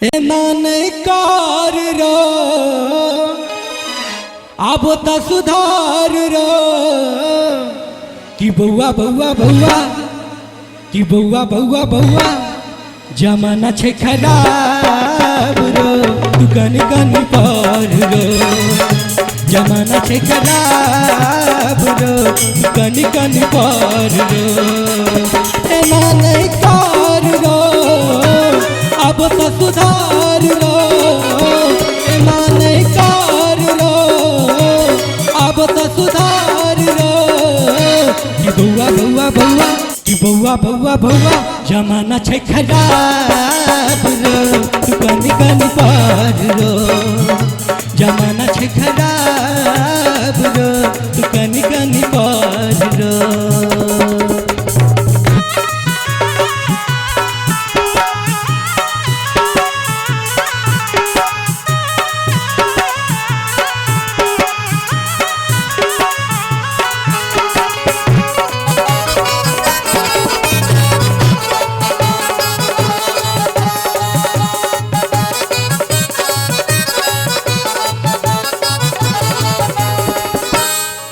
एना नहीं कर रो, आब त सुधार रो। कि बौआ बौआ बौआ, कि बौआ बौआ बौआ, जमाना छै खराब रो, तू कनि कनि पर रो। जमाना छै खराब रो, तू कनि कनि पर रो। एना नहीं कर रो, अब त सुधार रो। एना नहीं कर रो, अब त सुधार रो। कि बौआ बौआ बौआ, कि बौआ बौआ बौआ, जमाना छै खराब रो, तू कनि कनि पर रो। जमाना छै खराब रो, तू कनि कनि पर रो।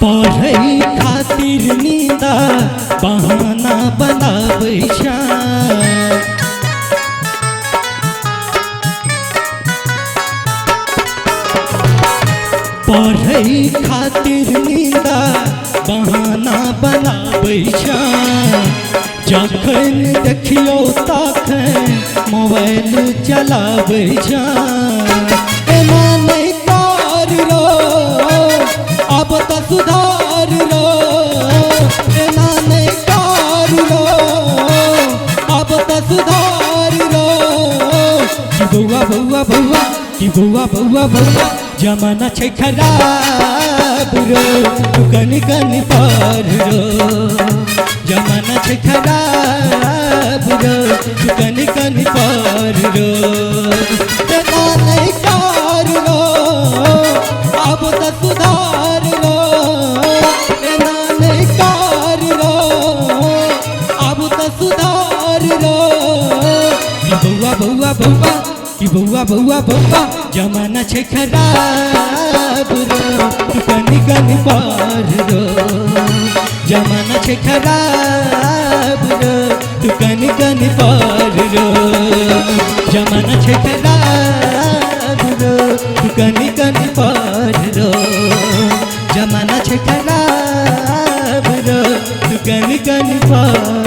पढ़ै खातिर नींदा बहाना बनाबै छै, पढ़ै खातिर नींदा बहाना बनाबै छै। जखन देखियौ तखन मोबाइल चलाबै छै। एना नहीं कर रो, अब त सुधार रो। एना नहीं कर रो, अब त सुधार रो। कि बौआ बौआ बौआ, कि बौआ बौआ बौआ, जमाना छै खराब रो, तू कनि कनि पर रो। जमाना छै खराब रो, तू कनि कनि पर रो। एना नहीं कर रो, अब त सुधार रो। एना नहीं कर रो, अब त सुधार रो। कि बौआ बौआ बौआ, कि बौआ बौआ बौआ, जमाना छै खराब रो, तू कनि कनि पर रो। जमाना छै खराब रो, तू कनि कनि पर रो। जमाना छै खराब रो, तू कनि कनि पर रो। जमाना छै खराब रो, तू कनि कनि पर